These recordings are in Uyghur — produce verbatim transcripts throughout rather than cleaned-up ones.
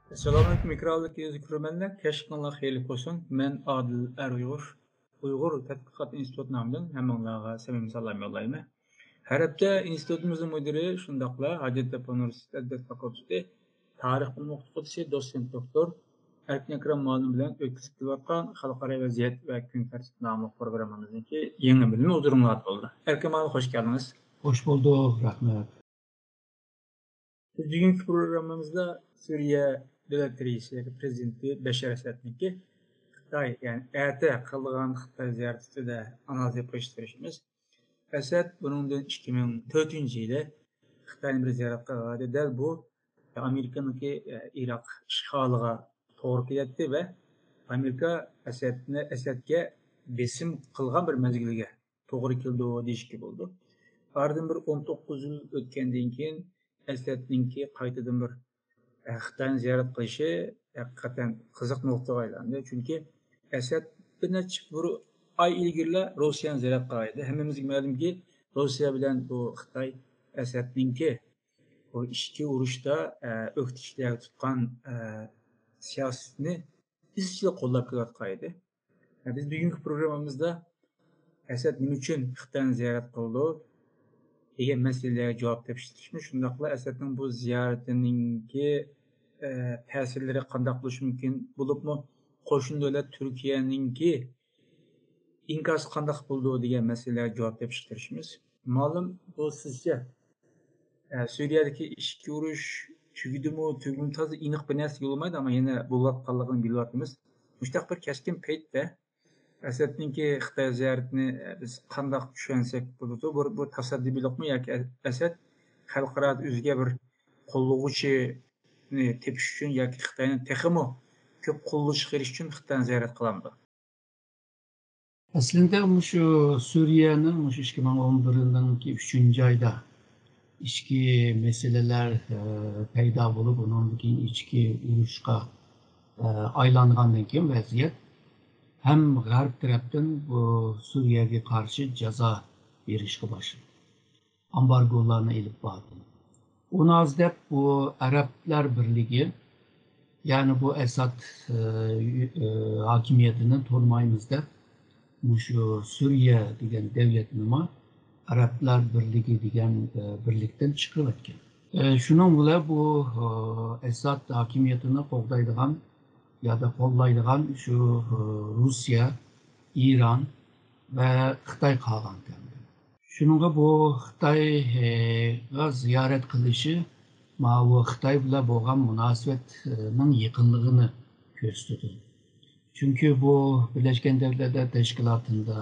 ئەسسالامۇئەلەيكۇم، ئېكرانلىق يېزا كۆرۈرمەنلەر، كەچلىكىڭلار خەيرلىك بولسۇن. مەن ئادىل ئەر ئۇيغۇر، ئۇيغۇر تەتقىقات ئىنستىتۇتى نامىدىن ھەممىڭلارغا سەمىمىي سالام يوللايمەن. ھەر ھەپتە ئىنستىتۇتىمىزنىڭ مۇدىرى، شۇنداقلا ھاجەتتەپە ئۇنىۋېرسىتېتى ئەدەبىيات فاكۇلتېتى تارىخ بىلىم ئوقۇتقۇچىسى، دوتسېنت دوكتور ئەركىن ئەكرەم مۇئەللىم بىلەن ئۆتكۈزۈپ كېلىۋاتقان خەلقئارا ۋەزىيەت ۋە كۈن تەرتىپى ناملىق پروگراممىمىزنىڭكى يېڭى بۆلۈمى ھۇزۇرۇڭلاردا بولدى. ئەركىن مۇئەللىم، خوش كەلدىڭىز. خوش بولدۇق، رەھمەت. بىز بۈگۈنكى پروگراممىمىزدا سۈرىيە دۆلەت رەئىسى ياكى پرېزىدېنتى بەشار ئەسەدنىڭكى خىتاي، يەنى ئەتە قىلىدىغان خىتاي زىيارىتى ئۈستىدە ئانالىز ئېلىپ بېرىشقا تىرىشىمىز. ئەسەد بۇنىڭدىن ئىككى مىڭ تۆتىنچى يىلى خىتاينى بىر زىيارەت قىلغانىدى. دەل بۇ ئامېرىكىنىڭكى ئىراق ئىشغالىغا توغرا كېلەتتى ۋە ئامېرىكا ئەسەدنى، ئەسەدكە بېسىم قىلغان بىر مەزگىلگە توغرا كېلىدۇ دېيىشكە بولىدۇ. ئارىدىن بىر ئون توققۇز يىل ئۆتكەندىن كېيىن ئەسەدنىڭكى قايتىدىن بىر، ئە، خىتاينى زىيارەت قىلىشى ھەقىقەتەن قىزىق نۇقتىغا ئايلاندى. چۈنكى ئەسەد بىر نەچچە، بىر ئاي ئىلگىرىلا روسىيەنى زىيارەت قىلغانىدى. ھەممىمىزگە مەلۇمكى، روسىيە بىلەن بۇ خىتاي ئەسەدنىڭكى بۇ ئىچكى ئۇرۇشتا، ئە، ئۆكتە كىشىلەرگە تۇتقان، ئە، سىياسىتىنى ئىزچىل قوللاپ كېلىۋاتقان ئىدى. بىز بۈگۈنكى پروگراممىمىزدا ئەسەد نېمە ئۈچۈن خىتاينى زىيارەت قىلىدۇ دېگەن مەسىلىلەرگە جاۋاب تېپىشتىمىز. شۇنداقلا ئەسەدنىڭ بۇ زىيارىتىنىڭكى، ئە، تەسىرلىرى قانداق بولۇشى مۇمكىن، بولۇپمۇ قوشنا دۆلەت تۈركىيەنىڭكى ئىنكاسى قانداق بولىدۇ دېگەن مەسىلىلەرگە جاۋاب تېپىشقا تىرىشىمىز. مەلۇم بولۇشىچە، ئە، سۈرىيەدىكى ئىچكى ئۇرۇش تۈگىدىمۇ، تۈگىمىدىمۇ تازا ئېنىق بىر نەرسە بولمايدۇ، ئەمما يەنە بولۇۋاتقانلىقىنى بىلىۋاتىمىز. مۇشۇنداق بىر كەسكىن پەيتتە ئەسەدنىڭكى خىتاي زىيارىتىنى، ئە، بىز قانداق چۈشەنسەك بولىدۇ؟ بۇ، بۇ تاسادىپىيلىقمۇ ياكى ئە-، ئەسەد خەلقئارادا ئۆزىگە بىر قوللىغۇچىنى تېپىش ئۈچۈن ياكى خىتاينى تېخىمۇ كۆپ قوللىشىغا ئېرىشىش ئۈچۈن خىتاينى زىيارەت قىلامدۇ؟ ئەسلىندە مۇشۇ سۈرىيەنىڭ مۇشۇ ئىككى مىڭ ئون بىرىنىڭكى ئۈچىنچى ئايدا ئىچكى مەسىلىلەر، ئە، پەيدا بولۇپ، ئۇنىڭدىن كېيىن ئىچكى ئۇرۇشقا، ئە، ئايلانغاندىن كېيىن ۋەزىيەت ھەم غەرب تەرەپتىن بۇ سۈرىيەگە قارشى جازا بېرىشكە باشلىدى. ئامبارگولارنى ئېلىپ باردى. ئۇنى ئاز دەپ بۇ ئەرەبلەر بىرلىكى، يەنى بۇ ئەسەد، ئە، ئە، ھاكىمىيىتىنى تونۇمايمىز دەپ، مۇشۇ سۈرىيە دېگەن دەۋلەتنىمۇ ئەرەبلەر بىرلىكى دېگەن، ئە، بىرلىكتىن چىقىرىۋەتكەن. ئە، شۇنىڭ بىلەن بۇ، ئە، ئەسەد ھاكىمىيىتىنى قوغدايدىغان يا دا قوللايدىغان شۇ، ئە، روسىيە، ئىران ۋە خىتاي قالغانىكەن. شۇنىڭغا بۇ خىتايغا زىيارەت قىلىشى ماۋۇ خىتاي بىلەن بولغان مۇناسىۋەتنىڭ يېقىنلىقىنى كۆرسىتىدۇ. چۈنكى بۇ بىرلەشكەن دەۋلەتلەر تەشكىلاتىدا،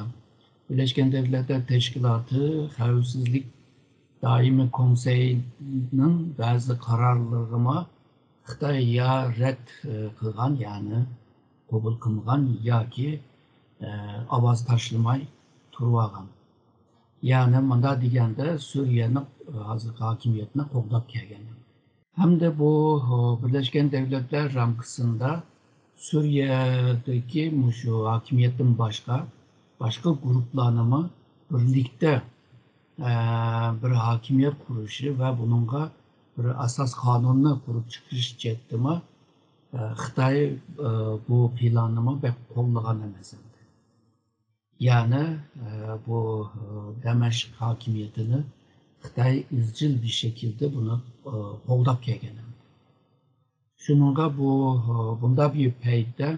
بىرلەشكەن دەۋلەتلەر تەشكىلاتى خەۋپسىزلىك دائىمىي كونسېيىنىڭ بەزى قارارلىرىغىمۇ خىتاي يا رەت، ئە، قىلغان، يەنى قوبۇل قىلمىغان ياكى، ئە، ئاۋاز تاشلىماي تۇرۇۋالغان. يەنى مۇنداق دېگەندە، سۈرىيەنىڭ، ئە، ھازىرقى ھاكىمىيىتىنى قوغداپ كەلگەن. ھەمدە بۇ، ئە، بىرلەشكەن دەۋلەتلەر رامكىسىندا سۈرىيەدىكى مۇشۇ ھاكىمىيەتتىن باشقا، باشقا گۇرۇپپىلارنىمۇ بىرلىكتە، ئە، بىر ھاكىمىيەت قۇرۇشى ۋە بۇنىڭغا بىر ئاساس قانۇننى قۇرۇپ چىقىرىش جەھەتتىمۇ، ئە، خىتاي، ئە، بۇ پىلاننىمۇ بەك قوللىغان ئەمەس ئەمدى. يەنى، ئە، بۇ، ئە، دەمەشق ھاكىمىيىتىنى خىتاي ئىزچىل بىر شەكىلدە بۇنى، ئە، قوغداپ كەلگەن ئەمدى. شۇنىڭغا بۇ، بۇنداق بىر پەيتتە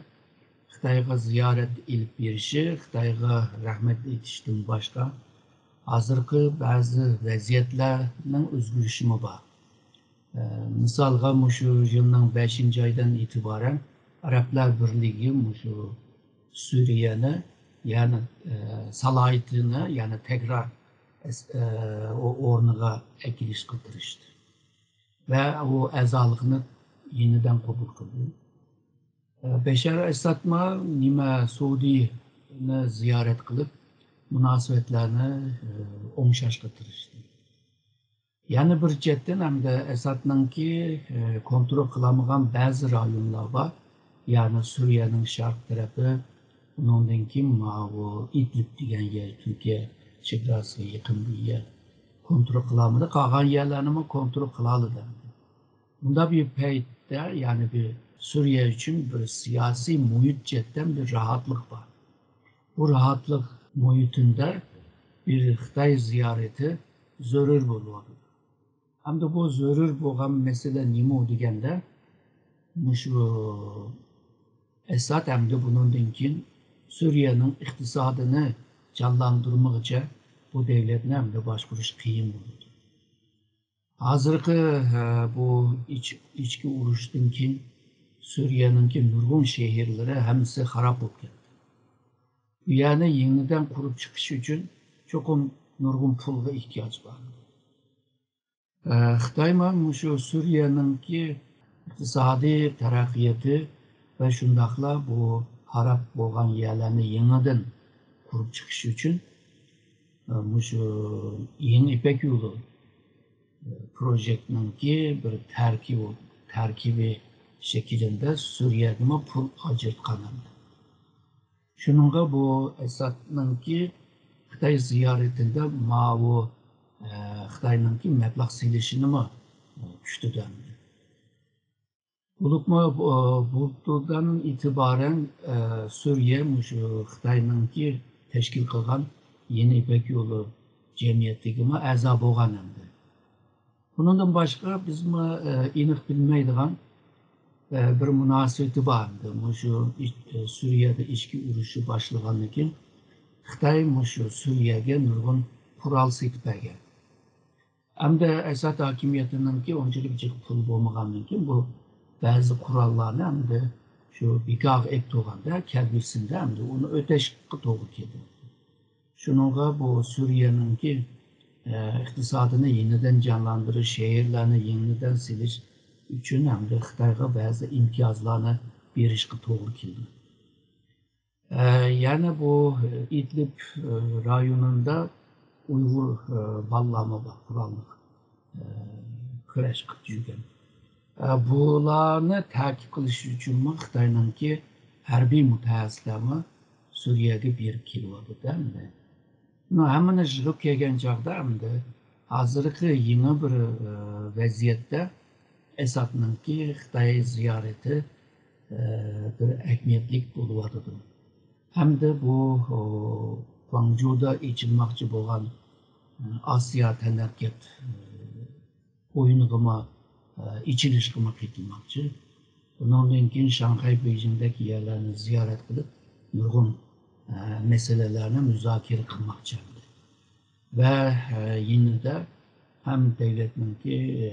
خىتايغا زىيارەت ئېلىپ بېرىشى، خىتايغا رەھمەت ئېيتىشتىن باشقا، ھازىرقى بەزى ۋەزىيەتلەرنىڭ ئۆزگىرىشىمۇ بار. ئە، مىسالغا، مۇشۇ يىلنىڭ بەشىنچى ئايىدىن ئېتىبارەن ئەرەبلەر بىرلىكى مۇشۇ سۈرىيەنى، يەنى، ئە، سالاھىيىتىنى، يەنى تەكرار، ئە، ئورنىغا ئەكېلىشقا تىرىشتى. ۋە ئۇ ئەزالىقنى يېنىدىن قوبۇل قىلدى. بەشار ئەسەدمۇ نېمە سودىنى زىيارەت قىلىپ، مۇناسىۋەتلەرنى ئوڭشاشقا تىرىشتى. يەنە بىر جەھەتتىن ھەمدە ئەسەدنىڭكى كونترول قىلالمىغان بەزى رايونلار بار، يەنى سۈرىيەنىڭ شەرق تەرىپى، ئۇنىڭدىن كېيىن ماۋۇ ئىدلىب دېگەن يەر، تۈركىيە چېگراسىغا يېقىن بىر يەر. كونترول قىلالمىدى، قالغان يەرلەرنىمۇ كونترول قىلالىدى. بۇنداق بىر پەيتتە، يەنى بىر سۈرىيە ئۈچۈن بىر سىياسىي مۇھىت جەھەتتىن بىر راھەتلىك بار. بۇ راھەتلىك مۇھىتىندە بىر خىتاي زىيارىتى زۆرۈر بولۇۋاتىدۇ. ئەمدى بۇ زۆرۈر بولغان مەسىلە نېمە دېگەندە، مۇشۇ ئەسەد ئەمدى بۇنىڭدىن كېيىن سۈرىيەنىڭ ئىقتىسادىنى جانلاندۇرمىغۇچە بۇ دۆلەتنى ئەمدى باشقۇرۇش قىيىن بولىدۇ. ھازىرقى، ھە، بۇ ئىچ-، ئىچكى ئۇرۇشتىن كېيىن سۈرىيەنىڭكى نۇرغۇن شەھەرلىرى ھەممىسى خاراب بولۇپ كەتتى. بۇ يەرنى يېڭىدىن قۇرۇپ چىقىش ئۈچۈن چوقۇم نۇرغۇن پۇلغا ئېھتىياج بار. ئە، خىتايمۇ مۇشۇ سۈرىيەنىڭكى ئىقتىسادىي تەرەققىياتى ۋە شۇنداقلا بۇ خاراب بولغان يەرلەرنى يېڭىدىن قۇرۇپ چىقىش ئۈچۈن، ئە، مۇشۇ يېڭى يىپەك يولى، ئە، پروژېكتنىڭكى بىر تەركىبى، تەركىبى شەكلىدە سۈرىيەگىمۇ پۇل ئاجرىتقان ئەمدى. شۇنىڭغا بۇ ئەسەدنىڭكى خىتاي زىيارىتىدە ماۋۇ، ئە، خىتاينىڭكى مەبلەغ سېلىشىنىمۇ، ئە، كۈتىدۇ ئەمدى. بولۇپمۇ بۇ، بۇلتۇردىن ئېتىبارەن، ئە، سۈرىيە مۇشۇ خىتاينىڭكى تەشكىل قىلغان يېڭى يىپەك يولى جەمئىيىتىگىمۇ ئەزا بولغان ئەمدى. بۇنىڭدىن باشقا بىزمۇ، ئە، ئېنىق بىلمەيدىغان، ئە، بىر مۇناسىۋىتى بار ئەمدى. مۇشۇ ئىچ-، ئە، سۈرىيەدە ئىچكى ئۇرۇشى باشلىغاندىن كېيىن خىتاي مۇشۇ سۈرىيەگە نۇرغۇن قورال سېتىپ بەرگەن. ئەمدى ئەسەد ھاكىمىيىتىنىڭكى ئۇنچىلىك جىق پۇل بولمىغاندىن كېيىن بۇ بەزى قوراللارنى ئەمدى شۇ بىكارغا ئېلىپ تۇرغاندا، كەلگۈسىدە ئەمدى ئۇنى ئۆتەشكە توغرا كېلىدۇ. شۇنىڭغا بۇ سۈرىيەنىڭكى، ئە، ئىقتىسادىنى يېڭىدىن جانلاندۇرۇش، شەھەرلەرنى يېڭىدىن سېلىش ئۈچۈن ھەمدە خىتايغا بەزى ئىمتىيازلارنى بېرىشكە توغرا كېلىدۇ. ئە، يەنە بۇ ئىدلىب، ئە، رايونىدا ئۇيغۇر، ئە، بالىلارمۇ بار، قوراللىق، ئە، كۈرەش قىلىپ يۈرگەن. ئە، بۇلارنى تەقىب قىلىش ئۈچۈنمۇ خىتاينىڭكى ھەربىي مۇتەخەسسىسلەرمۇ سۈرىيەگە بېرىپ كېلىۋاتىدۇ ئەمدى. مۇ-، ھەممىنى يىغىپ كەلگەن چاغدا ئەمدى ھازىرقى يېڭى بىر، ئە، ۋەزىيەتتە ئەسادنىڭكى خىتاي زىيارىتى، ئە، بىر ئەھمىيەتلىك بولۇۋاتىدۇ. ھەمدە بۇ، ئۇ، گۇاڭجۇدا ئېچىلماقچى بولغان، ئە، ئاسىيا تەنھەرىكەت، ئە، ئويۇنىغىمۇ، ئېچىلىشقىمۇ قېتىلماقچى. بۇنىڭدىن كېيىن شاڭخەي، بېيجىڭدەك يەرلەرنى زىيارەت قىلىپ، نۇرغۇن، ئە، مەسىلىلەرنى مۇزاكىرە قىلماقچى ئەمدى. ۋە، ئە، يېنىدا ھەم دۆلەتنىڭكى، ئە،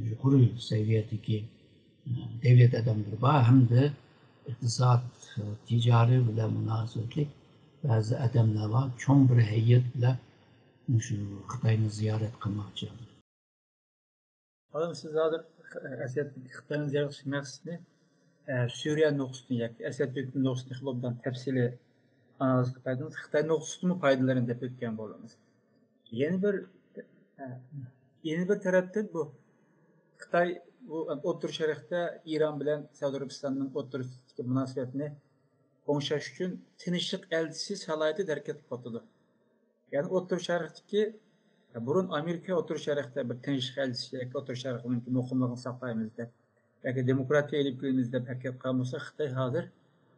يۇقىرى سەۋىيەدىكى، ئە، دۆلەت ئادەملىرى بار، ھەمدە ئىقتىساد، ئە، تىجارەت بىلەن مۇناسىۋەتلىك بەزى ئادەملەر بار. چوڭ بىر ھەيئەت بىلەن مۇشۇ خىتاينى زىيارەت قىلماقچى. ھازىر سىز ھازىر ئەسەد خىتاينى زىيارەت قىلىش مەقسىتىنى، ئە، سۈرىيە نۇقتىسىدىن ياكى ئەسەد ھۆكۈمىتى نۇقتىسىدىن خېلى ئوبدان تەپسىلىي ئانالىز قىلىپ بەردىڭىز. خىتاي نۇقتىسىدىنمۇ پايدىلىنىمىز دەپ ئۆتكەن بولدىڭىز. يەنە بىر، ئە، يەنە بىر تەرەپتىن بۇ خىتاي بۇ ئوتتۇرا شەرقتە ئىران بىلەن سەئۇدى ئەرەبىستاننىڭ ئوتتۇرىسىدىكى مۇناسىۋەتنى ئوڭشاش ئۈچۈن تىنچلىق ئەلچىسى سالاھىيىتىدە ھەرىكەت قىلىۋاتىدۇ. يەنى ئوتتۇرا شەرقتىكى، بۇرۇن ئامېرىكا ئوتتۇرا شەرقتە بىر تىنچلىق ئەلچىسى ياكى ئوتتۇرا شەرقنىڭ مۇقىملىقىنى ساقلايمىز دەپ ياكى دېموكراتىيە ئېلىپ كېلىمىز دەپ ھەرىكەت قىلغان بولسا، خىتاي ھازىر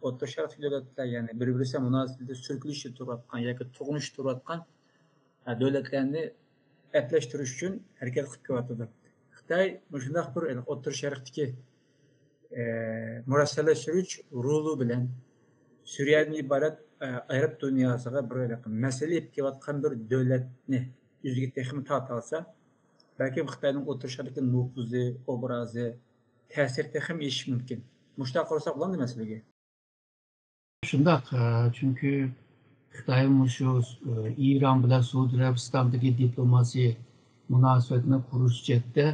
ئوتتۇرا شەرقتىكى دۆلەتلەر، يەنى بىر-بىرسى مۇناسىۋىتىدە سۈركىلىشىپ تۇرۇۋاتقان ياكى توقۇنۇشۇپ تۇرۇۋاتقان، ھە، دۆلەتلەرنى ئەپلەشتۈرۈش ئۈچۈن ھەرىكەت قىلىپ كېلىۋاتىدۇ. خىتاي مۇشۇنداق بىر ئوتتۇرا شەرقتىكى ئە، مۇرەسسەلەشتۈرۈش رولى بىلەن سۈرىيەدىن ئىبارەت، ئە، ئەرەب دۇنياسىغا بىر مەسىلە ئېلىپ كېلىۋاتقان بىر دۆلەتنى ئۆزىگە تېخىمۇ تارتالىسا، بەلكىم خىتاينىڭ ئوتتۇرا شەرقتىكى نوپۇزى، ئوبرازى، تەسىرى تېخىمۇ ئېشىشى مۇمكىن. مۇشۇنداق قارىساق بولامدۇ مەسىلىگە؟ شۇنداق، ئە، چۈنكى خىتاي مۇشۇ، ئە، ئىران بىلەن سەئۇدى ئەرەبىستاندىكى دىپلوماسىيە مۇناسىۋەتنى قۇرۇش جەھەتتە،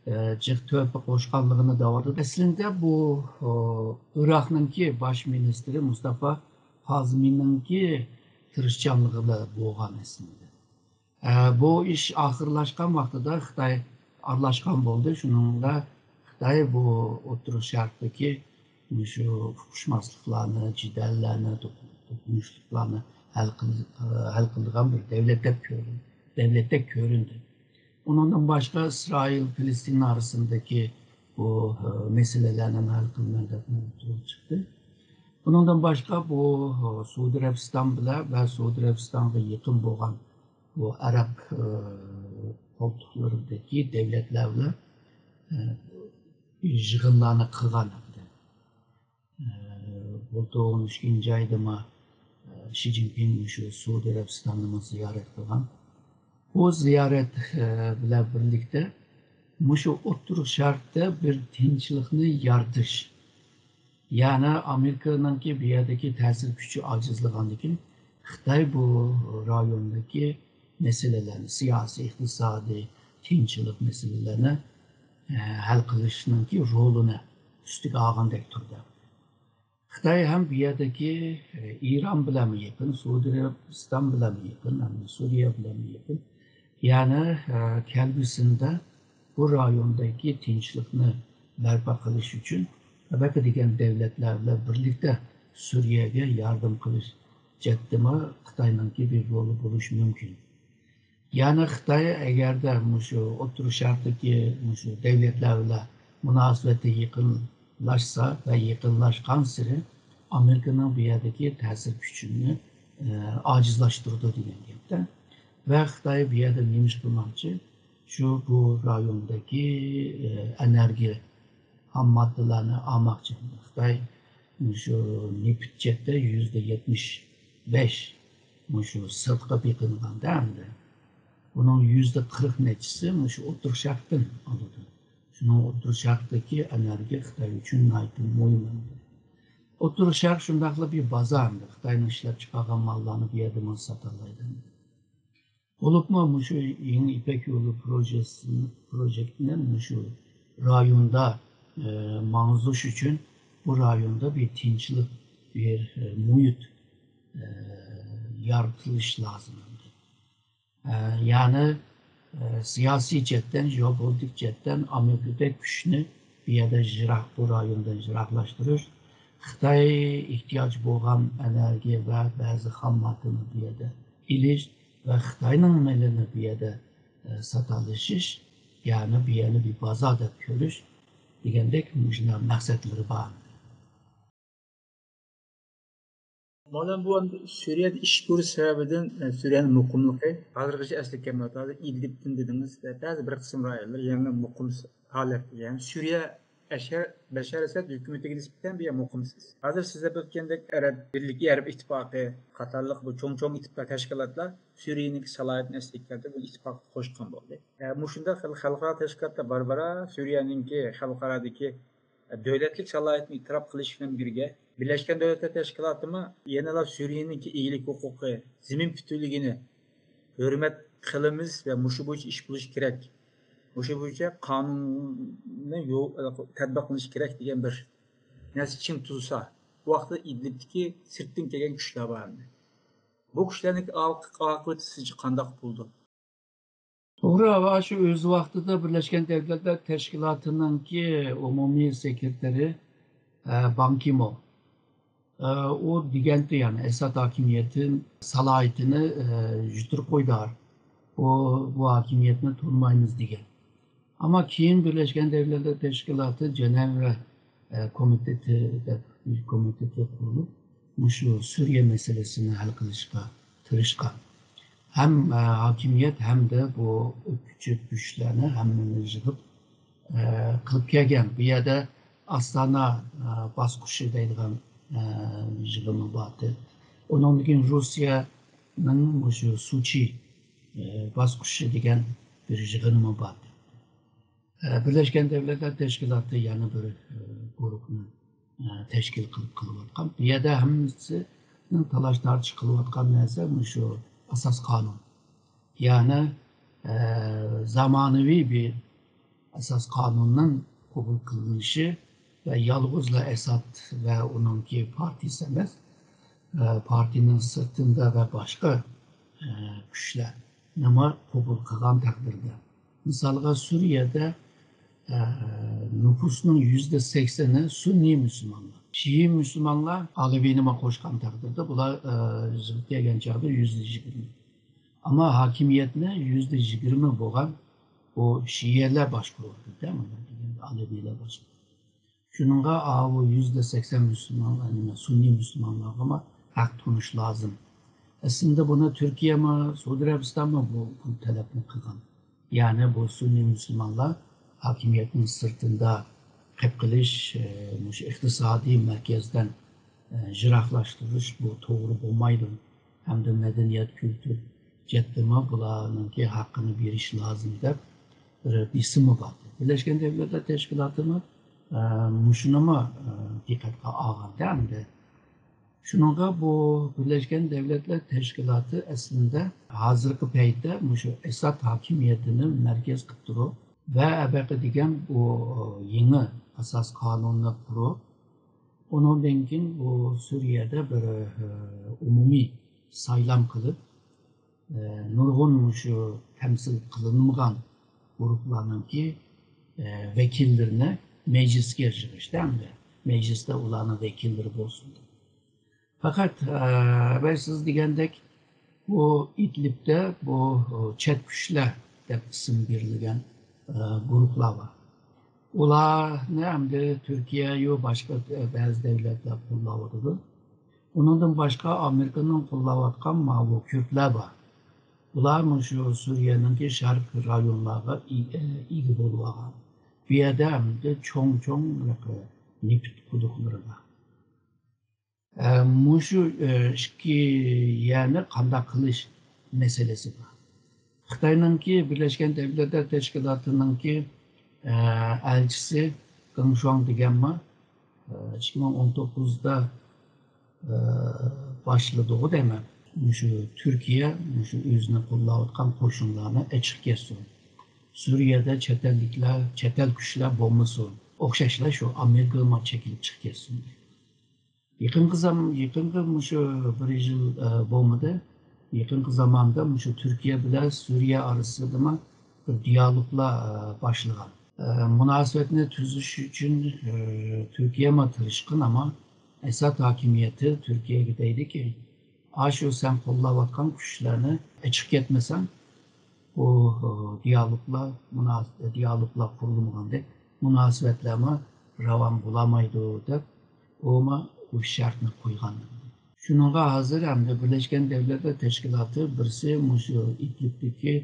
ئە، جىق تۆھپە قوشقانلىقىنى دەۋاتىدۇ. ئەسلىندە بۇ، ئە، ئىراقنىڭكى باش مىنىستىرى مۇستافا قازىمىنىڭكى تىرىشچانلىقىدا بولغان ئەسلىندە. ئە، بۇ ئىش ئاخىرلاشقان ۋاقتىدا خىتاي ئارىلاشقان بولدى. شۇنىڭ بىلەن خىتاي بۇ ئوتتۇرا شەرقتىكى مۇشۇ ئۇقۇشماسلىقلارنى، جېدەللەرنى، توق-، توقۇنۇشلۇقلارنى ھەل قىل-، ئە، ھەل قىلىدىغان بىر دۆلەت دەپ كۆرۈن-، دۆلەتتەك كۆرۈندى. ئۇنىڭدىن باشقا ئىسرائىل، پەلەستىن ئارىسىندىكى بۇ، ئە، مەسىلىلەرنى ھەل قىلىمەن دەپ ئوتتۇرىغا چىقتى. بۇنىڭدىن باشقا بۇ، ئە، سئۇدى ئەرەبىستان بىلەن ۋە سئۇدى ئەرەبىستانغا يېقىن بولغان بۇ ئەرەب، ئە، قولتۇقلىرىدىكى دۆلەتلەر بىلەن، ئە، يىغىنلارنى قىلغان ھەمدە، ئە، بۇلتۇر ئون ئۈچىنچى ئايدىمۇ، ئە، شى جىنپىڭ مۇشۇ سئۇدى ئەرەبىستاننىمۇ زىيارەت قىلغان. بۇ زىيارەت، ئە، بىلەن بىرلىكتە مۇشۇ ئوتتۇرا شەرقتە بىر تىنچلىقنى يارىتىش، يەنى ئامېرىكىنىڭكى بۇ يەردىكى تەسىر كۈچى ئاجىزلىغاندىكىن، خىتاي بۇ رايوندىكى مەسىلىلەرنى، سىياسىي، ئىقتىسادىي، تىنچلىق مەسىلىلەرنى، ئە، ھەل قىلىشنىڭكى رولىنى ئۈستىگە ئالغاندەك تۇردى. خىتاي ھەم بۇ يەردىكى، ئە، ئىران بىلەنمۇ يېقىن، سئۇدى ئەرەبىستان بىلەنمۇ يېقىن، ھەم سۈرىيە بىلەنمۇ يېقىن. يەنى، ئە، كەلگۈسىدە بۇ رايوندىكى تىنچلىقنى بەرپا قىلىش ئۈچۈن، ئەبەكى دېگەن دۆلەتلەر بىلەن بىرلىكتە سۈرىيەگە ياردەم قىلىش جەھەتتىمۇ خىتاينىڭكى بىر رولى بولۇشى مۇمكىن. يەنى خىتاي ئەگەردە مۇشۇ ئوتتۇرا شەرقتىكى مۇشۇ دۆلەتلەر بىلەن مۇناسىۋىتى يېقىنلاشسا ۋە يېقىنلاشقانسېرى ئامېرىكىنىڭ بۇ يەردىكى تەسىر كۈچىنى، ئە، ئاجىزلاشتۇرىدۇ دېگەن گەپتە. ۋە خىتاي بۇ يەردە نېمە ئىش قىلماقچى؟ شۇ بۇ رايوندىكى، ئە، ئېنېرگىيە خام ماددىلارنى ئالماقچى. خىتاي شۇ نېفىت جەھەتتە يۈزدە يەتمىش بەش مۇشۇ سىرتقا بېقىنغاندا ئەمدى. بۇنىڭ يۈزدە قىرىق نەچچىسى مۇشۇ ئوتتۇرا شەرقتىن ئالىدۇ. شۇنىڭ ئوتتۇرا شەرقتىكى ئېنېرگىيە خىتاي ئۈچۈن ناھايىتى مۇھىم. ئوتتۇرا شەرق شۇنداقلا بىر بازار ئەمدى. خىتاينىڭ ئىشلەپ چىقارغان ماللارنى بۇ يەردە مال ساتالايدۇ. بولۇپمۇ مۇشۇ يېڭى يىپەك يولى پروژېسىنى، پروجېكتىنى مۇشۇ رايوندا، ئە، ماڭغۇزۇش ئۈچۈن بۇ رايوندا بىر تىنچلىق، بىر، ئە، مۇھىت، ئە، يارىتىلىشى لازىم. ئە، يەنى، ئە، سىياسىي جەھەتتىن، ژېئوپولىتىك جەھەتتىن ئامېرىكىدەك كۈچنى بۇ يەردە يىراق، بۇ رايوندىن يىراقلاشتۇرۇش، خىتاي ئېھتىياج بولغان ئېنېرگىيە ۋە بەزى خام ماددىنى بۇ يەردە ئېلىش ۋە خىتاينىڭ مېلىنى بۇ يەردە، ئە، ساتالىشىش، يەنى بۇ يەرنى بىر بازار دەپ كۆرۈش دېگەندەك مۇشۇنداق مەقسەتلىرى بار. مولان، بۇ ئەمدى سۈرىيەدە ئىش بولۇش سەۋەبىدىن، ئە، سۈرىيەنىڭ مۇقىملىقى ھازىرغىچە ئەسلىگە كەلمەيۋاتىدۇ. ئىدلىبتىن دېدىڭىز ۋە بەزى بىر قىسىم رايونلار يەنىلا مۇقىم س-، ھالەتتە. يەنى سۈرىيە ئەشەر، بەشار ئەسەد ھۆكۈمىتىگە نىسبەتەن بۇ يەر مۇقىمسىز. ھازىر سىز دەپ ئۆتكەندەك ئەرەب بىرلىكى، ئەرەب ئىتتىپاقى قاتارلىق بۇ چوڭ-چوڭ ئىتتىپاق تەشكىلاتلار سۈرىيەنىڭكى سالاھىيىتىنى ئەسلىگە كەلتۈرۈپ، بۇ ئىتتىپاققا قوشقان بولدى. ئە، مۇشۇنداق خەل-، خەلقئارا تەشكىلاتلار بارا-بارا سۈرىيەنىڭكى خەلقئارادىكى دۆلەتلىك سالاھىيىتىنى ئېتىراپ قىلىش بىلەن بىرگە، بىرلەشكەن دۆلەتلەر تەشكىلاتىمۇ يەنىلا سۈرىيەنىڭكى ئىگىلىك ھوقۇقى، زېمىن پۈتۈنلۈكىنى ھۆرمەت قىلىمىز ۋە مۇشۇ بويىچە ئىش بولۇشى كېرەك، مۇشۇ بويىچە قانۇننى يو-، تەتبىقلىنىشى كېرەك دېگەن بىر نەرسە چىڭ تۇرسا، بۇ ۋاقىتتا ئىدلىبتىكى سىرتتىن كەلگەن كۈچلەر بار ئەمدى. بۇ كۈچلەرنىڭ ئاق-، ئاقىۋىتى سىزچە قانداق بولىدۇ؟ توغرا، ۋە شۇ ئۆز ۋاقتىدا بىرلەشكەن دۆلەتلەر تەشكىلاتىنىڭكى ئومۇمىي سېكرېتارى، ئە، بان كى مون، ئە، ئۇ دېگەنتى، يەنى ئەسەد ھاكىمىيىتى سالاھىيىتىنى، ئە، يۈتتۈرۈپ قويدى. ئۇ، بۇ ھاكىمىيەتنى تونۇمايمىز دېگەن. ئەمما كېيىن بىرلەشكەن دۆلەتلەر تەشكىلاتى جەنەۋە، ئە، كومىتېتى دەپ بىر كومىتېتى قۇرۇلۇپ، مۇشۇ سۈرىيە مەسىلىسىنى ھەل قىلىشقا تىرىشقان. ھەم، ئە، ھاكىمىيەت ھەمدە بۇ ئۆتكۈچى كۈچلەرنى ھەممىنى يىغىپ، ئە، قىلىپ كەلگەن. بۇ يەردە ئاستانا، ئە، باسقۇچى دەيدىغان، ئە، يىغىنى بار ئىدى. ئۇنىڭدىن كېيىن روسىيەنىڭ مۇشۇ سوچى، ئە، باسقۇچى دېگەن بىر يىغىنىمۇ بار ئىدى. ئە، بىرلەشكەن دۆلەتلەر تەشكىلاتى يەنە بىر، ئە، گۇرۇپنى، ئە، تەشكىل قىلىپ قىلىۋاتقان. بۇ يەردە ھەممىسىنىڭ تالاش تارتىش قىلىۋاتقان نەرسە مۇشۇ ئاساس قانۇن. يەنى، ئە، زامانىۋى بىر ئاساس قانۇننىڭ قوبۇل قىلىنىشى ۋە يالغۇزلا ئەسەد ۋە ئۇنىڭكى پارتىيىسى ئەمەس، ئە، پارتىيىنىڭ سىرتىندا ۋە باشقا، ئە، كۈچلەر نېمە قوبۇل قىلغان تەقدىردە، مىسالغا، سۈرىيەدە، ئە، نوپۇسنىڭ يۈزدە سەكسىنى سۈننىي مۇسۇلمانلار. شىئى مۇسۇلمانلار ئالېۋىينىمۇ قوشقان تەقدىردە، بۇلار، ئە، يىغىپ كەلگەن چاغدا يۈزدە يىگىرمە. ئەمما ھاكىمىيەتنى يۈزدە يىگىرمە بولغان بۇ شىئەلەر باشقۇرۇۋاتىدۇ، مۇنداق دېگەندە ئەلەۋىيلەر باشقۇرىدۇ. شۇنىڭغا ئاۋۇ يۈزدە سەكسەن مۇسۇلمانلار، نېمە، سۈننىي مۇسۇلمانلارغىمۇ ھەق تونۇش لازىم. ئەسلىدە بۇنى تۈركىيەمۇ، سەئۇدى ئەرەبىستانمۇ بۇ، بۇ تەلەپنى قىلغان. يەنى بۇ سۈننىي مۇسۇلمانلار ھاكىمىيەتنىڭ سىرتىندا قېلىپ قېلىش، ئە، مۇشۇ ئىقتىسادىي مەركەزدىن، ئە، يىراقلاشتۇرۇش، بۇ توغرا بولمايدۇ. ھەمدە مەدەنىيەت، كۈلتۈر جەھەتتىمۇ بۇلارنىڭكى ھەققىنى بېرىش لازىم دەپ بىر بېسىمى بار. بىرلەشكەن دۆلەتلەر تەشكىلاتىمۇ، ئە، مۇشۇنىمۇ، ئە، دىققەتكە ئالغاندا ئەمدى. شۇنىڭغا بۇ بىرلەشكەن دۆلەتلەر تەشكىلاتى ئەسلىدە ھازىرقى پەيتتە مۇشۇ ئەسەد ھاكىمىيىتىنى مەركەز قىلىپ تۇرۇپ ۋە ئەبەقە دېگەن بۇ يېڭى ئاساس قانۇننى قۇرۇپ، ئۇنىڭدىن كېيىن بۇ سۈرىيەدە بىر، ئە، ئومۇمىي سايلام قىلىپ، ئە، نۇرغۇن مۇشۇ تەمسىل قىلىنمىغان گۇرۇپپىلارنىڭكى، ئە، ۋەكىللىرىنى مەجلىسكە يىغىشتى ھەمدە مەجلىستە ئۇلارنىڭ ۋەكىللىرى بولسۇن دەپ. پەقەت، ئە، ئەۋەل سىز دېگەندەك، بۇ ئىدلىبتە بۇ، ئۇ، چەت كۈچلەر دەپ ئىسىم بېرىلگەن، ئە، گۇرۇپپىلار بار. ئۇلارنى ئەمدى تۈركىيە يا باشقا، ئە، بەزى دۆلەتلەر قوللاۋاتىدۇ. ئۇنىڭدىن باشقا ئامېرىكىنىڭ قوللاۋاتقان ماۋۇ كۈردلەر بار. بۇلار مۇشۇ سۈرىيەنىڭكى شەرق رايونلارغا ئى-، ئە، ئىگە بولۇۋالغان. بۇ يەردە ئەمدى چوڭ-چوڭ نېفىت قۇدۇقلىرى بار. ئە، مۇشۇ، ئە، ئىككى يەرنى قانداق قىلىش مەسىلىسى بار. خىتاينىڭكى بىرلەشكەن دۆلەتلەر تەشكىلاتىنىڭكى، ئە، ئەلچىسى گېڭ شۇاڭ دېگەنمۇ، ئە، ئىككى مىڭ ئون توققۇزدا، ئە، باشلىدىغۇ دەيمەن. مۇشۇ تۈركىيە مۇشۇ ئۆزىنى قوللاۋاتقان قوشۇنلارنى ئېچىق كەتسۇن. سۈرىيەدە چەت ئەللىكلەر، چەت ئەل كۈچلەر بولمىسۇن. ئوخشاشلا شۇ ئامېرىكىمۇ چېكىنىپ چىقىپ كەتسۇن. يېقىنقى زام-، يېقىنقى مۇشۇ بىر يىل، ئە، بولمىدى. يېقىنقى زاماندا مۇشۇ تۈركىيە بىلەن سۈرىيە ئارىسىدىمۇ بىر دىيالوگلار، ئە، باشلىغان. ئە، مۇناسىۋەتنى تۈزۈش ئۈچۈن، ئە، تۈركىيەمۇ تىرىشقان، ئەمما ئەسەد ھاكىمىيىتى تۈركىيەگە دەيدىكى، ئاشۇ سەن قوللاۋاتقان كۈچلەرنى ئېچىق كەتمىسەڭ، بۇ، ئە، دىيالوگلار، مۇناس-، دىيالوگلار قۇرۇلمىغاندەك مۇناسىۋەتلەرمۇ راۋان بولالمايدۇ دەپ، ئۇمۇ بۇ شەرتنى قويغان. شۇنىڭغا ھازىر ئەمدى بىرلەشكەن دۆلەتلەر تەشكىلاتى بىرسى مۇشۇ ئىدلىبتىكى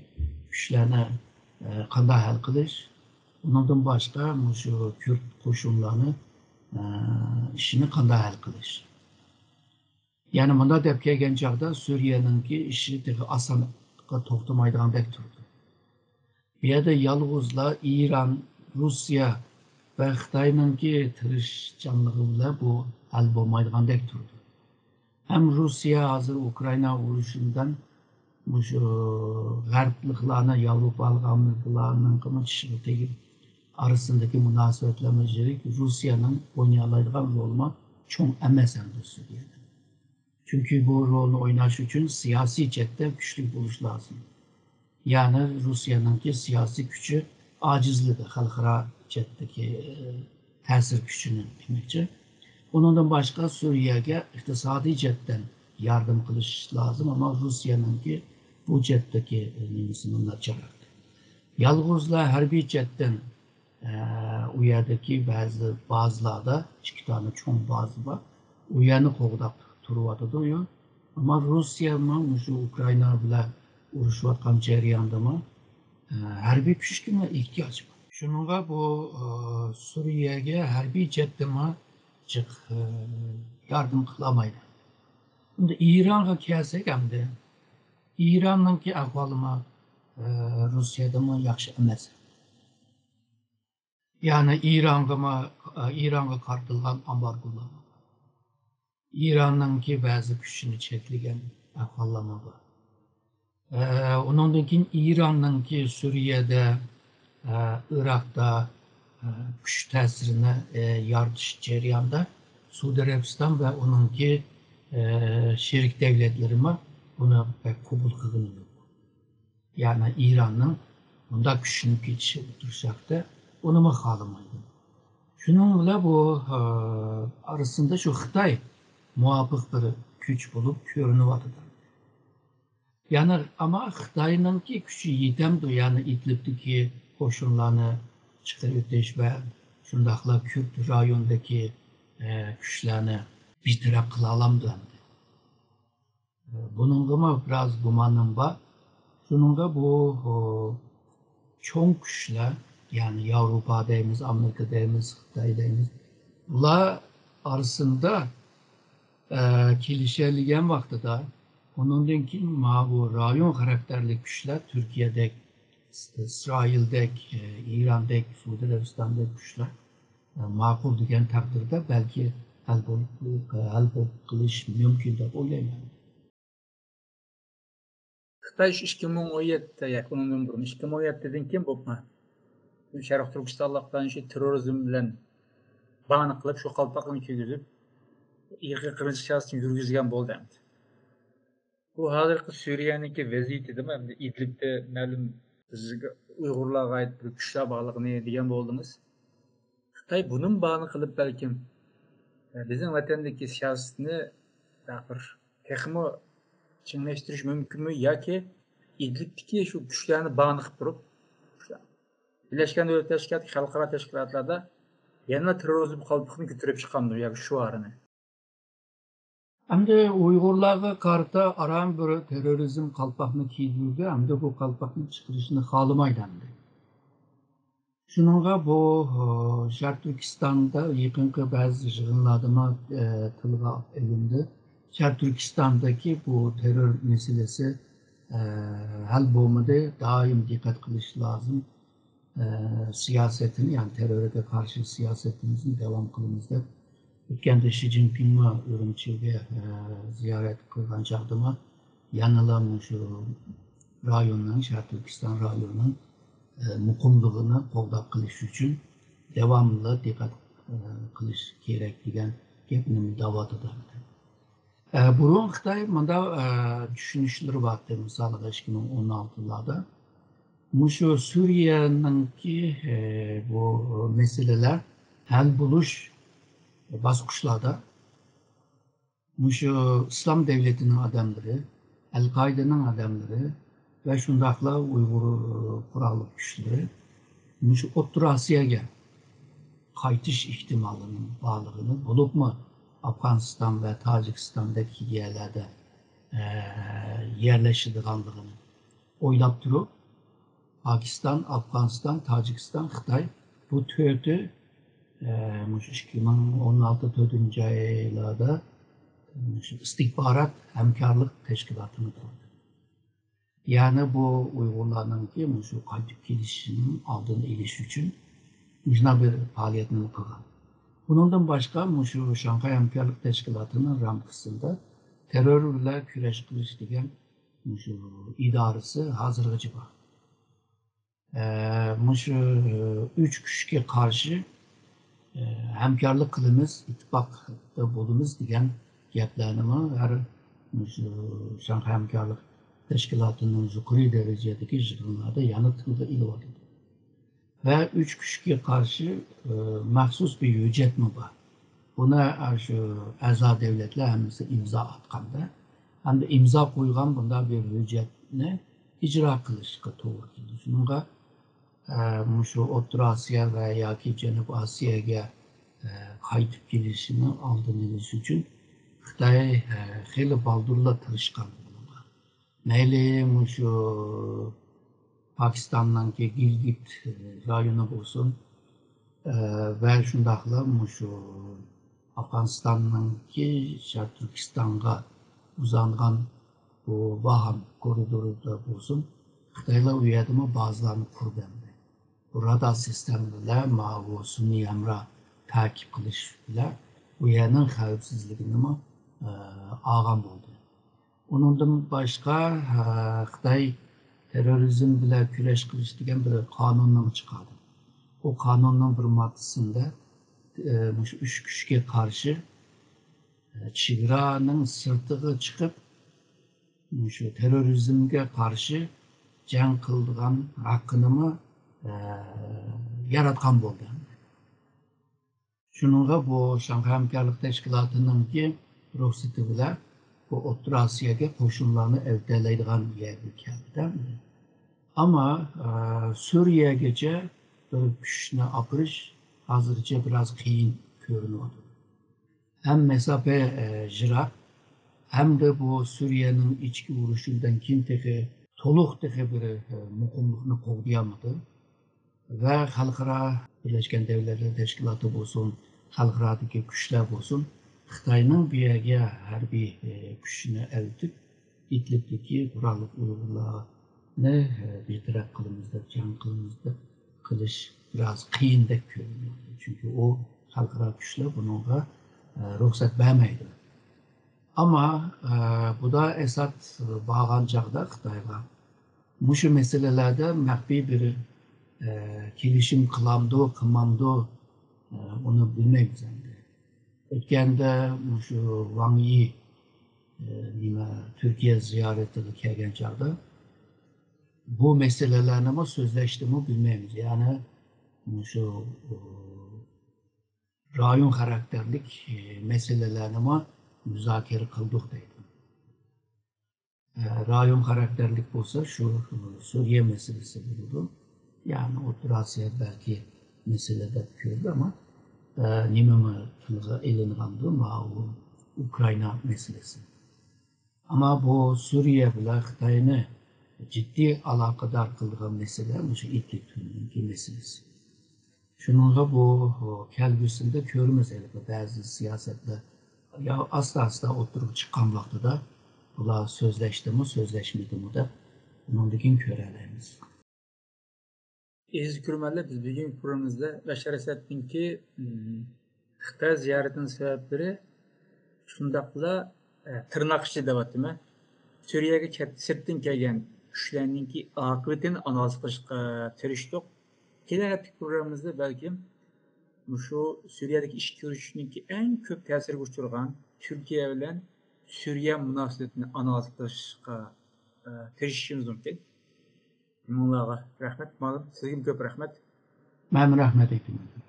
كۈچلەرنى، ئە، قانداق ھەل قىلىش، ئۇنىڭدىن باشقا مۇشۇ كۈرد قوشۇنلارنى، ئە، ئىشىنى قانداق ھەل قىلىش. يەنى مۇنداق دەپ كەلگەن چاغدا سۈرىيەنىڭكى ئىشى تېخى ئاسانلىققا توختىمايدىغاندەك تۇرىدۇ. بۇ يەردە يالغۇزلا ئىران، روسىيە ۋە خىتاينىڭكى تىرىشچانلىقى بىلەن بۇ ھەل بولمايدىغاندەك تۇرىدۇ. ھەم روسىيە ھازىر ئۇكرائىنا ئۇرۇشىدىن مۇشۇ غەربلىكلارنى، ياۋروپالىق ئامېرىكىلارنىڭ قىمىر چىشىغا تېگىپ، ئارىسىدىكى مۇناسىۋەتلەرمۇ يىرىك، روسىيەنىڭ ئوينىيالايدىغان رولىمۇ چوڭ ئەمەس ئەمدى سۈرىيەدە. چۈنكى بۇ رولنى ئويناش ئۈچۈن سىياسىي جەھەتتە كۈچلۈك بولۇش لازىم. يەنى روسىيەنىڭكى سىياسىي كۈچى ئاجىزلىدى، خەلقئارا جەھەتتىكى، ئە، تەسىر كۈچىنى دېمەكچى. ئۇنىڭدىن باشقا سۈرىيەگە ئىقتىسادىي جەھەتتىن ياردەم قىلىش لازىم، ئەمما روسىيەنىڭكى بۇ جەھەتتىكى، ئە، نېمىسىمۇ ناچارراق. يالغۇزلا ھەربىي جەھەتتىن ئە، ئۇ يەردىكى بەزى بازىلاردا، ئىككى دانە چوڭ بازا بار، ئۇ يەرنى قوغداپ تۇرۇۋاتىدۇ. ئەمما روسىيەمۇ مۇشۇ ئۇكرائىنا بىلەن ئۇرۇشۇۋاتقان جەرياندىمۇ، ئە، ھەربىي كۈچكىمۇ ئېھتىياجى بار. شۇنىڭغا بۇ، ئە، سۈرىيەگە ھەربىي جەھەتتىمۇ جىق، ئە، ياردەم قىلالمايدۇ. ئەمدى ئىرانغا كەلسەك ئەمدى، ئىراننىڭكى ئەھۋالىمۇ، ئە، روسىيەدىنمۇ ياخشى ئەمەس. يەنى ئىرانغىمۇ، ئىرانغا قارىتىلغان ئامبارگولار، ئىراننىڭكى بەزى كۈچىنى چەكلىگەن ئەھۋاللارمۇ بار. ئە، ئۇنىڭدىن كېيىن ئىراننىڭكى سۈرىيەدە، ئە، ئىراقتا، ئە، كۈچ تەسىرىنى، ئە، يارىتىش جەريانىدا سەئۇدى ئەرەبىستان ۋە ئۇنىڭكى، ئە، شېرىك دەۋلەتلىرىمۇ بۇنى بەك قوبۇل قىلغىنى يوق. يەنى ئىراننىڭ بۇنداق كۈچىنىپ كېتىشى ئوتتۇرىسى ھەقتە ئۇنىمۇ خالىمايدۇ. شۇنىڭ بىلەن بۇ، ئە، ئارىسىندا شۇ خىتاي مۇۋاپىق بىر كۈچ بولۇپ كۆرۈنۈۋاتىدۇ. يەنى ئەمما خىتاينىڭكى كۈچى يېتەمدۇ، يەنى ئىدلىبتىكى قوشۇنلارنى چىقىرىۋېتىش ۋە شۇنداقلا كۈرد رايونىدىكى، ئە، كۈچلەرنى بىتەرەپ قىلالامدۇ ئەمدى؟ بۇنىڭغىمۇ بىراز گۇمانىم بار. شۇنىڭغا بۇ، ئۇ، چوڭ كۈچلەر، يەنى ياۋروپا دەيمىز، ئامېرىكا دەيمىز، خىتاي دەيمىز، بۇلار ئارىسىدا، ئە، كېلىشەلىگەن ۋاقتىدا، ئۇنىڭدىن كېيىن ماۋۇ رايون خاراكتېرلىك كۈچلەر تۈركىيەدەك، ئىسرائىلدەك، ئە، ئىراندەك، سەئۇدى ئەرەبىستاندەك كۈچلەر، ئە، ماقۇل دېگەن تەقدىردە بەلكى ھەل بولۇپ، ھەل بولۇپ قېلىشى مۇمكىن دەپ ئويلايمەن. خىتاي شۇ ئىككى مىڭ ئون يەتتە ياكى ئۇنىڭدىن بۇرۇن، ئىككى مىڭ ئون يەتتىدىن كېيىن بولۇپمۇ، شەرقىي تۈركىستانلىقلارنى شۇ تېررورىزم بىلەن باغنى قىلىپ، شۇ قالپاقنى كىيگۈزۈپ، ئىرقىي قىرغىنچىلىق سىياسىتىنى يۈرگۈزگەن بولدى ئەمدى. بۇ ھازىرقى سۈرىيەنىڭكى ۋەزىيىتىدىمۇ ئەمدى ئىدلىبتە مەلۇم بىزگە ئۇيغۇرلارغا ئائىت بىر كۈچلەر بارلىقىنى دېگەن بولدىڭىز. خىتاي بۇنىمۇ باھانە قىلىپ بەلكىم، ئە، بىزنىڭ ۋەتەندىكى سىياسىتىنى بىر تېخىمۇ چىڭلاشتۇرۇش مۇمكىنمۇ ياكى ئىدلىبتىكى شۇ كۈچلەرنى باھانە قىلىپ تۇرۇپ، بىرلەشكەن دۆلەتلەر تەشكىلاتى، خەلقئارا تەشكىلاتلاردا يەنە تېررورىزم قالپىقىنى كۆتۈرۈپ چىقامدۇ ياكى شوئارىنى؟ ئەمدى ئۇيغۇرلارغا قارىتا ئاران بىر تېررورىزم قالپاقنى كىيدۈردى، ئەمدى بۇ قالپاقنى چىقىرىشنى خالىمايدۇ ئەمدى. شۇنىڭغا بۇ، ئۇ، شەرقىي تۈركىستاندا يېقىنقى بەزى يىغىنلاردىمۇ، ئە، تىلغا ئېلىندى. شەرقىي تۈركىستاندىكى بۇ تېررور مەسىلىسى، ئە، ھەل بولمىدى. دائىم دىققەت قىلىش لازىم. ئە، سىياسەتنى، يەنى تېررورغا قارشى سىياسىتىمىزنى داۋام قىلىمىز دەپ، ئۆتكەندە شى جىنپىڭمۇ ئۈرۈمچىگە، ئە، زىيارەت قىلغان چاغدىمۇ يەنىلا مۇشۇ رايوننىڭ، شەرقىي تۈركىستان رايونىنىڭ، ئە، مۇقىملىقىنى قوغداپ قېلىش ئۈچۈن داۋاملىق دىققەت، ئە، قىلىش كېرەك دېگەن گەپنى دەۋاتىدۇ. ئە، بۇرۇن خىتاي مۇنداق، ئە، چۈشىنىشلىرى بارتى، مىسالىغا، ئىككى مىڭ ئون ئالتىلاردا مۇشۇ سۈرىيەنىڭكى، ئە، بۇ مەسىلىلەر ھەل بولۇش باسقۇچلاردا مۇشۇ ئىسلام دەۋلىتىنىڭ ئادەملىرى، ئەل-قائىدىنىڭ ئادەملىرى ۋە شۇنداقلا ئۇيغۇر قوراللىق كۈچلىرى مۇشۇ ئوتتۇرا ئاسىياگە قايتىش ئېھتىمالىنىڭ بارلىقىنى، بولۇپمۇ ئافغانىستان ۋە تاجىكىستاندەك يەرلەردە، ئە، يەرلىشىدىغانلىقىنى ئويلاپ تۇرۇپ، پاكىستان، ئافغانىستان، تاجىكىستان، خىتاي، بۇ تۆتى، ئە، مۇشۇ ئىككى مىڭ ئون ئالتە تۆتىنچى ئايلاردا مۇشۇ ئىستىخبارات ھەمكارلىق تەشكىلاتىنى قۇردى. يەنى بۇ ئۇيغۇرلارنىڭكى مۇشۇ قايتىپ كېلىشىنىڭ ئالدىنى ئېلىش ئۈچۈن مۇشۇنداق بىر پائالىيەتنى قىلغان. بۇنىڭدىن باشقا، مۇشۇ شاڭخەي ھەمكارلىق تەشكىلاتىنىڭ رامكىسىدا تېررور بىلەن كۈرەش قىلىش دېگەن مۇشۇ ئىدارىسى ھازىرغىچە بار. ئە، مۇشۇ، ئە، ئۈچ كۈچكە قارشى، ئە، ھەمكارلىق قىلىمىز، ئىتتىپاقتا بولىمىز دېگەن گەپلەرنىمۇ ھەر مۇشۇ شاڭخەي ھەمكارلىق تەشكىلاتىنىڭ يۇقىرى دەرىجىدىكى يىغىنلاردا يەنە تىلغا ئېلىۋاتىدۇ. ۋە ئۈچ كۈچكە قارشى، ئە، مەخسۇس بىر ھۆججەتمۇ بار. بۇنى، ئە، شۇ ئەزا دۆلەتلەر ھەممىسى ئىمزا ئاتقاندا، ھەمدە ئىمزا قويغان بۇنداق بىر ھۆججەتنى ئىجرا قىلىشقا توغرا كېلىدۇ. شۇنىڭغا، ئە، مۇشۇ ئوتتۇرا ئاسىيا ۋە ياكى جەنۇبىي ئاسىياگە، ئە، قايتىپ كېلىشىنىڭ ئالدىنى ئېلىش ئۈچۈن خىتاي، ئە، خېلى بالدۇرلا تىرىشقان بۇنىڭغا. مەيلى مۇشۇ پاكىستاننىڭكى گىلگىت رايونى بولسۇن، ئە، ۋە شۇنداقلا مۇشۇ ئافغانىستاننىڭكى شەرقىي تۈركىستانغا ئۇزانغان بۇ ۋاھان كورىدورىدا بولسۇن، خىتايلار ئۇ يەردىمۇ بازىلارنى قۇردى ئەمدى. بۇ رادار سىستېمىلەر، ماۋۇ سۈنئىي ھەمراھ تەكىپ قىلىش بىلەن بۇ يەرنىڭ خەۋپسىزلىكىنىمۇ، ئە، ئالغان بولدى. ئۇنىڭدىن باشقا، ئە، خىتاي تېررورىزم بىلەن كۈرەش قىلىش دېگەن بىر قانۇننىمۇ چىقاردى. ئۇ قانۇننىڭ بىر ماددىسىندە، ئە، مۇشۇ ئۈچ كۈچكە قارشى، ئە، چېگرانىڭ سىرتىغا چىقىپ، مۇشۇ تېررورىزمگە قارشى جەڭ قىلىدىغان ھەققىنىمۇ، ئە، ياراتقان بولدى. شۇنىڭغا بۇ شاڭخەي ھەمكارلىق تەشكىلاتىنىڭكى رۇخسىتى بىلەن بۇ ئوتتۇرا ئاسىياگە قوشۇنلارنى ئەۋەتەلەيدىغان يەرگە كەلدى. ئەمما، ئە، سۈرىيەگىچە بىر كۈچنى ئاپىرىش ھازىرچە بىراز قىيىن كۆرۈنۈۋاتىدۇ. ھەم مەساپە، ئە، يىراق، ھەمدە بۇ سۈرىيەنىڭ ئىچكى ئۇرۇشىدىن كېيىن تېخى تولۇق تېخى بىر، ئە، مۇقىملىقنى قوغدىيالمىدى. ۋە خەلقئارا بىرلەشكەن دۆلەتلەر تەشكىلاتى بولسۇن، خەلقئارادىكى كۈچلەر بولسۇن، خىتاينىڭ بۇ يەرگە ھەربىي، ئە، كۈچىنى ئەۋېتىپ، ئىدلىبتىكى قوراللىق ئۇيغۇرلارنى، ئە، بىتەرەپ قىلىمىز دەپ، جەڭ قىلىمىز دەپ قىلىش بىراز قىيىندەك كۆرۈنىدۇ. چۈنكى ئۇ خەلقئارا كۈچلەر بۇنىڭغا، ئە، رۇخسەت بەرمەيدۇ. ئەمما، ئە، بۇدا ئەسەد بارغان چاغدا خىتايغا مۇشۇ مەسىلىلەردە مەخپىي بىر، ئە، كېلىشىم قىلامدۇ، قىلمامدۇ، ئە، ئۇنى بىلمەيمىز ئەمدى. ئۆتكەندە مۇشۇ ۋاڭ يى، ئە، نېمە، تۈركىيە زىيارىتىگە كەلگەن چاغدا بۇ مەسىلىلەرنىمۇ سۆزلەشتىمۇ بىلمەيمىز. يەنى مۇشۇ، ئۇ، رايون خاراكتېرلىك، ئە، مەسىلىلەرنىمۇ مۇزاكىرە قىلدۇق دەيدۇ. ئە، رايون خاراكتېرلىك بولسا شۇ، ئە، سۈرىيە مەسىلىسى بولىدۇ. يەنى ئوتتۇرا ئاسىيا بەلكى مەسىلە دەپ كۆرۈلىدۇ، ئەمما، ئە، نېمىمۇ تىلغا ئېلىنغاندۇ، ماۋۇ ئۇكرائىنا مەسىلىسى. ئەمما بۇ سۈرىيە بىلەن خىتاينى جىددىي ئالاقىدار قىلىدىغان مەسىلە مۇشۇ ئىدلىب تۈنۈگۈنكى مەسىلىسى. شۇنىڭغا بۇ كەلگۈسىدە كۆرىمىز، ھېلىقى بەزى سىياسەتلەر يا ئاستا-ئاستا ئوتتۇرىغا چىققان ۋاقتىدا بۇلار سۆزلەشتىمۇ، سۆزلەشمىدىمۇ دەپ، ئۇنىڭدىن كېيىن كۆرەلەيمىز. ئەزىز كۆرۈرمەنلەر، بىز بۈگۈنكى پروگراممىمىزدا بەشار ئەسەدنىڭكى، ئىم، خىتاي زىيارىتىنىڭ سەۋەبلىرى، شۇنداقلا، ئە، تىرناق ئىچىدە دەۋاتىمەن، سۈرىيەگە چەت-، سىرتتىن كەلگەن كۈچلەرنىڭكى ئاقىۋىتىنى ئانالىز قىلىشقا تىرىشتۇق. كېلەر ھەپتىكى پروگراممىمىزدا بەلكىم مۇشۇ سۈرىيەدىكى ئىچكى ئۇرۇشنىڭكى ئەڭ كۆپ تەسىرگە ئۇچرىغان تۈركىيە بىلەن سۈرىيە مۇناسىۋىتىنى ئانالىز قىلىشقا، ئە، تىرىشىشىمىز مۇمكىن. ھەممىڭلارغا رەھمەت، مالىم. سىزگىمۇ كۆپ رەھمەت. مەن رەھمەت ئېيتىمەن.